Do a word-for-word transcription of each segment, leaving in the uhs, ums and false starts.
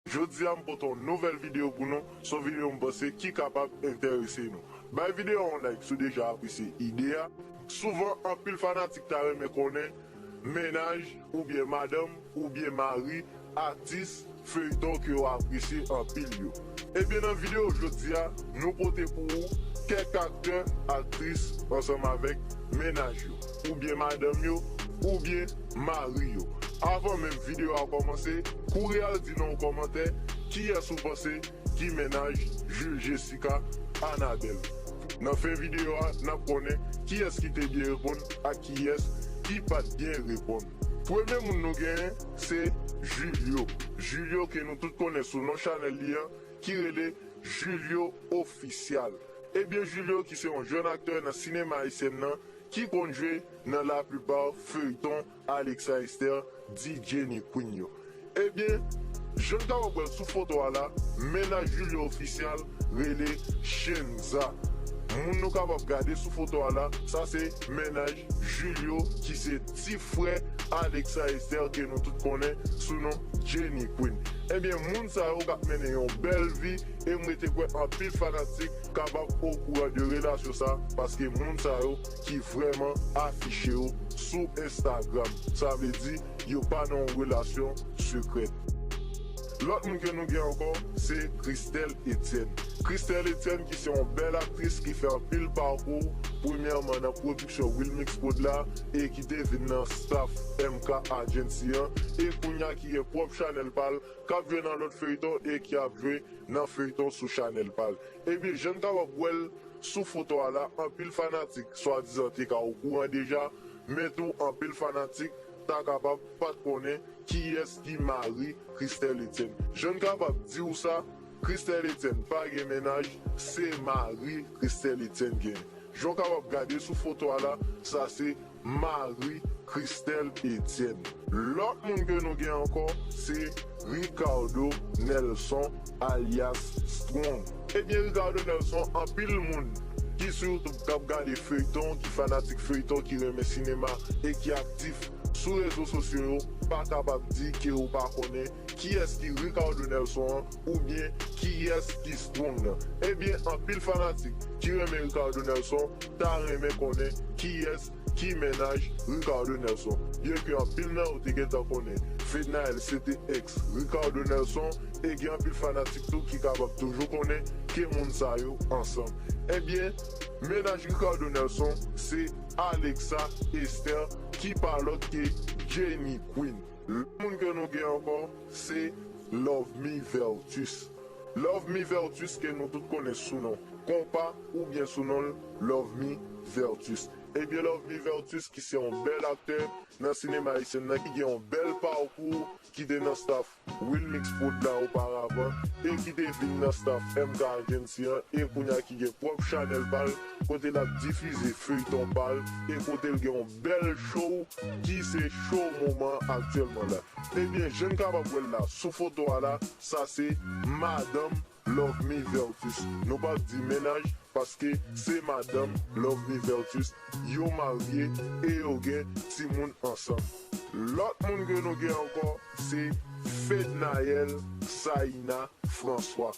Jodi a m pote yon nouvèl videyo pou nou, se yon videyo m panse ki kapab enterese nou. Bay videyo a yon like si w deja apresye ide a. Souvan, anpil fanatik ta renmen konnen mennaj oubyen madanm oubyen mari atis feyton ke yo apresye anpil yo. Ebyen, nan videyo jodi a, nou pote pou ou kèk aktè, aktris ansanm avèk mennaj yo, oubyen madanm yo, oubyen mari yo. Avan menm videyo a kòmanse, kouri al di nan yon kòmantè kiyès ou panse ki mennaj Jules Jessica Anabelle. Nan fen videyo a, n ap konnen kiyès ki te byen reponn ak kiyès ki pa t byen reponn. Premye moun nou genyen, se Julio. Julio ke nou tout konnen sou non chanèl li an, ki rele Julio Official. Ebyen, Julio ki se yon jèn aktè nan sinema ayisyen nan, ki konn jwe nan laplipa feyton Alexa Esther, di Jenny Queen yo. Ebyen, jan n kapab wè l sou foto a la, mennaj Julio Official rele Shenza. Moun nou kapab gade sou foto a la, sa se mennaj Julio ki se ti frè Alexa Esther ke nou tout konnen sou non Jenny Queen. Ebyen, moun sa yo k ap mennen yon bèl vi e m rete kwè anpil fanatik kapab okouran de relasyon sa, paske moun sa yo ki vrèman afiche yo sou Instagram. Sa vle di, yo pa nan yon relasyon sekrè. Lòt moun ke nou gen ankò, se Christelle Etienne. Christelle Etienne ki se yon bèl aktris ki fè anpil pakou, premyèman nan pwodiksyon Wilmix Prod la, e ki te vin nan staff M K Agency an, e kounye a ki gen pwòp chanèl pa l, k ap jwe nan lòt feyton e ki ap jwe nan feyton sou chanèl pa l. Ebyen, jan n kapab wè l sou foto a la, anpil fanatik swadizan te ka okouran deja, men tou anpil fanatik ta kapab pa t konnen kiyès ki mari Christelle Etienne. Jan n kapab di w sa, Christelle Etienne pa gen mennaj, se mari Christelle Etienne gen. Jan w kapab gade sou foto a la, sa se mari Christelle Etienne. Lòt moun ke nou gen ankò, se Ricardo Nelson alyas Strong. Ebyen, Ricardo Nelson, anpil moun ki sou YouTube k ap gade feyton, ki fanatik feyton, ki renmen sinema e ki aktif sou rezo sosyo yo, pa kapab di ke yo pa konnen kiyès ki Ricardo Nelson an oubyen kiyès ki Strong nan. Ebyen, anpil fanatik ki renmen Ricardo Nelson ta renmen konnen kiyès ki mennaj Ricardo Nelson. Byenke anpil nan yo te gentan konnen Fednaelle se te ex Ricardo Nelson, e gen anpil fanatik tou ki kapab toujou konnen ke moun sa yo ansanm. Ebyen, mennaj Ricardo Nelson se Alexa Esther, ki pa lòt ke Jenny Queen. Lòt moun ke nou gen ankò, se Lovemy Vertus. Lovemy Vertus ke nou tout konnen sou non Konpa oubyen sou non l Lovemy Vertus. Ebyen, Lovemy Vertus ki se yon bèl aktè nan sinema ayisyen nan, ki gen yon bèl pakou, ki te nan staff Wilmix Prod la oparavan, e ki te vin nan staff M K Agency an, e kounye a ki gen pwòp chanèl pa l, kote l ap difize feyton pa l, e kote l gen yon bèl show, ki se show moman aktyèlman la. Ebyen, jan n kapab wè l la sou foto a la, sa se madanm Lovemy Vertus. Nou p ap di mennaj, paske se madanm Lovemy Vertus. Yo marye e yo gen timoun ansanm. Lòt moun ke nou gen ankò, se Fednaelle Saïna François.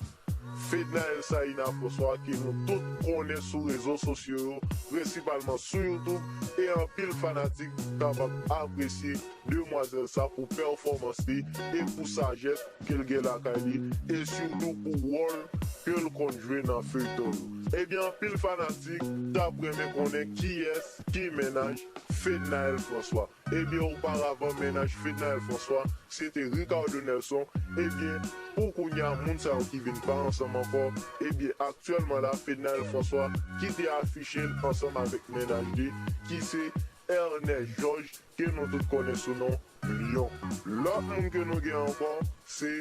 Fednaelle Saïna François, ke nou tout konnen sou rezo sosyo yo, prensipalman sou YouTube, e anpil fanatik kapab apresye demwazèl sa pou pèfòmans li e pou sajès ke l gen lakay li, e sitou pou wòl ke l konn jwe nan feyton yo. Ebyen, anpil fanatik t ap renmen konnen kiyès ki mennaj Fednaelle François. Ebyen, oparavan, mennaj Fednaelle François, se te Ricardo Nelson. Ebyen, pou kounye a, moun sa yo ki vin pa ansanm ankò, ebyen, aktyèlman la, Fednaelle François ki te afiche l ansanm avèk mennaj li, ki se Ernest Georges, ke nou tout konnen sou non Lion. Lòt moun ke nou gen ankò, se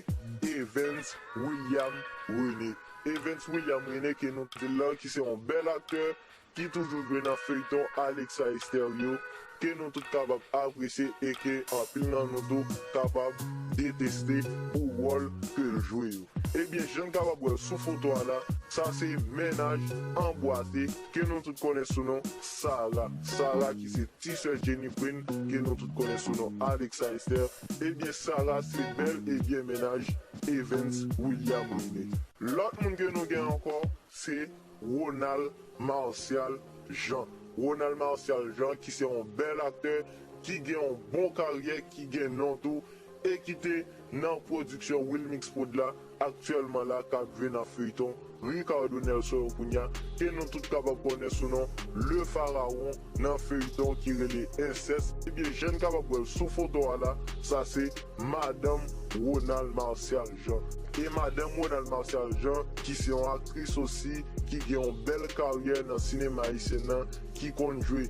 Evens William René. Evens William René, ke nou di l la, ki se yon bèl aktè, ki toujou jwe nan feyton Alexa Esther yo, ke nou tout kapab apresye e ke anpil nan nou tou kapab deteste pou wòl ke l jwe yo. Ebyen, jan n kapab wè l sou foto a la, sa se mennaj anbwate ke nou tout konnen sou non Sarah. Sarah ki se ti sè Jenny Queen ke nou tout konnen sou non Alexa Esther. Ebyen, Sarah se bèl e byen mennaj Evens William René. Lòt moun ke nou gen ankò, se Ronald Martial Jean. Ronald Martial Jean ki se yon bèl aktè, ki gen yon bon karyè, ki gen non tou, e ki te nan pwodiksyon Wilmix Prod la, aktyèlman la, k ap jwe nan feyton Ricardo Nelson yo kounya, ke nou tout kapab konnen sou non Le Pharaon nan feyton ki rele Inceste. Ebyen, jan n kapab wè l sou foto a la, sa se madanm Ronald Martial Jean. E madanm Ronald Martial Jean, ki se yon aktris osi, ki gen yon bèl karyè nan sinema ayisyen nan, ki konn jwe,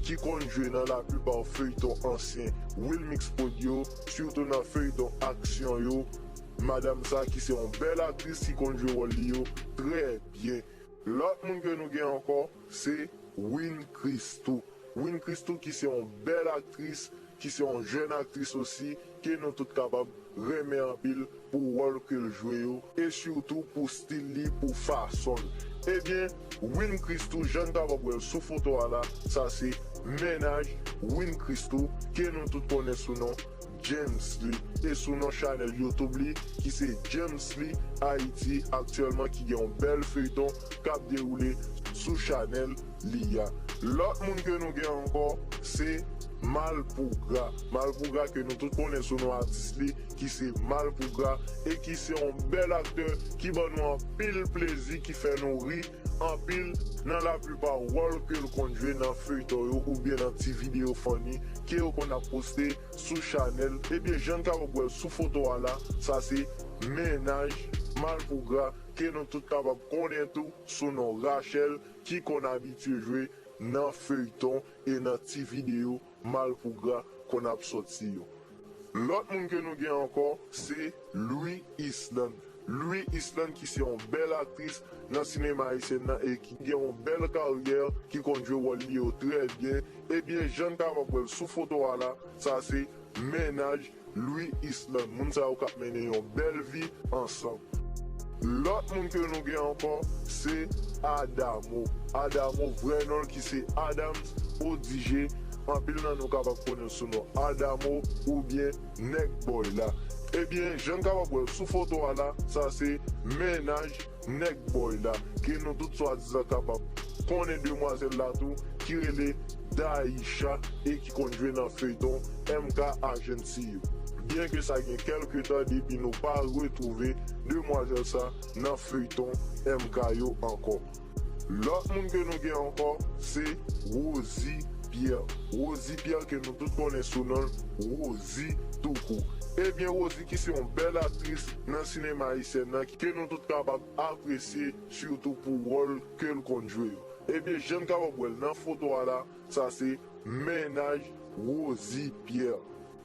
ki konn jwe nan laplipa feyton ansyen Wilmix Prod yo, sitou nan feyton aksyon yo. Madanm sa ki se yon bèl aktris ki konn jwe wòl li yo trè byen. Lòt moun ke nou gen ankò, se Win Christou. Win Christou ki se yon bèl aktris, ki se yon jèn aktris osi, ke nou tout kapab renmen anpil pou wòl ke l jwe yo, e sitou pou stil li, pou fason l. Ebyen, Win Christou, jan n kapab wè l sou foto a la, sa se mennaj Win Christou, ke nou tout konnen sou non James Lee, e sou non chanèl YouTube li, ki se James Lee Haiti, aktyèlman ki gen yon bèl feyton k ap dewoule sou chanèl li a. Lòt moun ke nou gen ankò, se Malpougra. Malpougra ke nou tout konnen sou non atis li, ki se Malpougra, e ki se yon bèl aktè, ki ban nou anpil plezi, ki fè nou ri anpil nan laplipa wòl ke l konn jwe nan feyton yo oubyen nan ti videyo funny ke yo konn ap poste sou chanèl. Ebyen, jan n kapab wè l sou foto a la, sa se mennaj Malpougra, ke nou tout kapab konnen tou sou non Rachel, ki konn abitye jwe nan feyton e nan ti videyo Malpougra konn ap sòti yo. Lòt moun ke nou gen ankò, se Louis Island. Louis Island ki se yon bèl aktris nan sinema ayisyen nan e ki gen yon bèl karyè, ki konn jwe wòl li yo trè byen. Ebyen, jan n kapab wè l sou foto a la, sa se mennaj Louis Island. Moun sa yo k ap mennen yon bèl vi ansanm. Lòt moun ke nou gen ankò, se Adamo. Adamo, vrè non l ki se Adams Odigé. Anpil nan nou kapab konnen l sou non Adamo oubyen Nèg Bòy la. Ebyen, jan n kapab wè l sou foto a la, sa se mennaj Nèg Bòy la, ke nou tout swadizan kapab konnen demwazèl la tou, ki rele Daïcha e ki konn jwe nan feyton M K Agency yo. Byenke sa gen kèlke tan depi nou pa retwouve demwazèl sa nan feyton M K yo ankò. Lòt moun ke nou gen ankò, se Rosie Pierre. Rosie Pierre ke nou tout konnen sou non Rosie Toukou. Ebyen, Rosie ki se yon bèl aktris nan sinema ayisyen nan, ke nou tout kapab apresye, sitou pou wòl ke l konn jwe yo. Ebyen, jan n kapab wè l nan foto a la, sa se mennaj Rosie Pierre.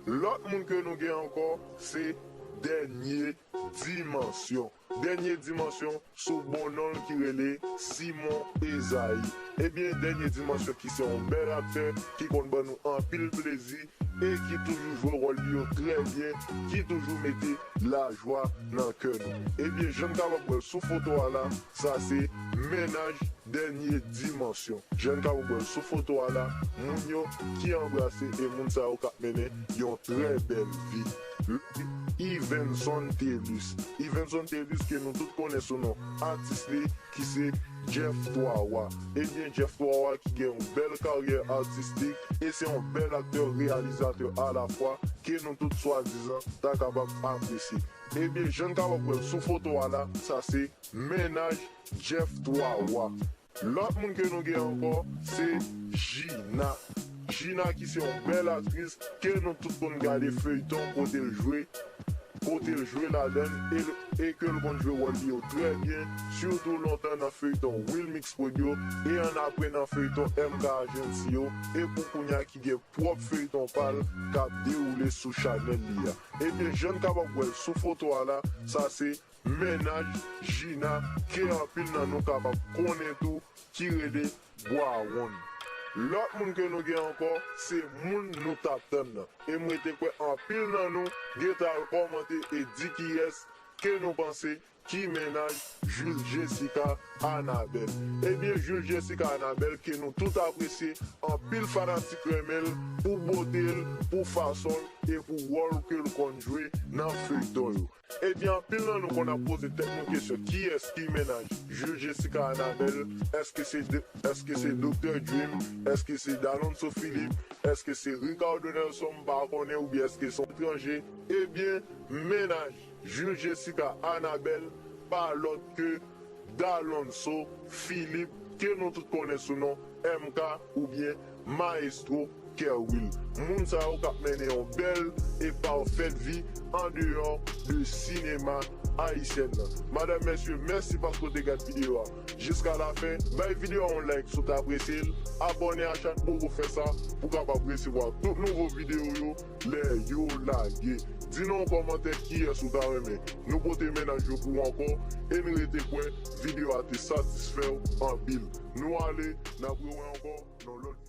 Lòt moun ke nou gen ankò, se Dènye Dimansyon. Dènye Dimansyon sou bon non l ki rele Simon Esaïe. Ebyen, Dènye Dimansyon ki se yon bèl aktè ki konn ban nou anpil plezi e ki toujou jwe wòl li yo trè byen, ki toujou mete lajwa nan kè nou. Ebyen, jan n kapab wè l sou foto a la, sa se mennaj Dènye Dimansyon. Jan n kapab wè l sou foto a la, moun yo ki anbrase e moun sa yo k ap mennen yon trè bèl vi. Yvenson Thelus. Yvenson Thelus ke nou tout konnen sou non atis li ki se Jeff Twa Wa. Ebyen, Jeff Twa Wa ki gen yon bèl karyè atistik e se yon bèl aktè reyalizatè alafwa ke nou tout swadizan ta kapab apresye. Ebyen, jan n kapab wè l sou foto a la, sa se mennaj Jeff Twa Wa. Lòt moun ke nou gen ankò, se Gina. Gina ki se yon bèl aktris ke nou tout konn gade feyton kote l jwe, kote l jwe ladan l e, e ke l konn jwe wòl li yo trè byen, sitou lontan nan feyton Wilmix Prod yo e annapre nan feyton M K Agency yo e pou kounya ki gen pwòp feyton pa l k ap dewoule sou chanèl li a. Ebyen, jan n kapab wè l sou foto a la, sa se mennaj Gina ke anpil nan nou kapab konnen tou ki rele Bwa Wonn. Lòt moun ke nou gen ankò, se moun nou t ap tann nan. E m rete kwè anpil nan nou gentan al kòmante e di kiyès ke nou panse ki mennaj Jules Jessica Anabel. Ebyen, Jules Jessica Anabel ke nou tout apresye, anpil fanatik renmen l pou bote l, pou fason l e pou wòl ke l konn jwe nan feyton yo. Ebyen, anpil nan nou konn ap poze tèt nou kesyon, kiyès ki mennaj Jules Jessica Anabel? Èske se de, èske se Doktè Dream? Èske se Dalonso Philippe? Èske se Ricardo Nelson? M pa konnen, oubyen èske se yon etranje? Ebyen, mennaj Jules Jessica Anabel pa lòt ke Dalonso Philippe, ke nou tout konnen sou non M K oubyen Maestro Kerwill. Moun sa yo k ap mennen yon bèl e pafèt vi andeyò de sinema ayisyèn nan. Madanm, mesye, mèsi paske w te gad videyo a jiska lafen. Bay videyo a yon like si w t apresye l. Abòne a chan pou w fè sa, pou w kapab resevwa tout nouvo videyo yo lè yo lage. Di nan yon kòmantè kiyès ou ta renmen nou pote mennaj yo pou w ankò, e n rete kwè videyo a te satisfè w anpil. Nou ale, n ap rewè ankò nan lòt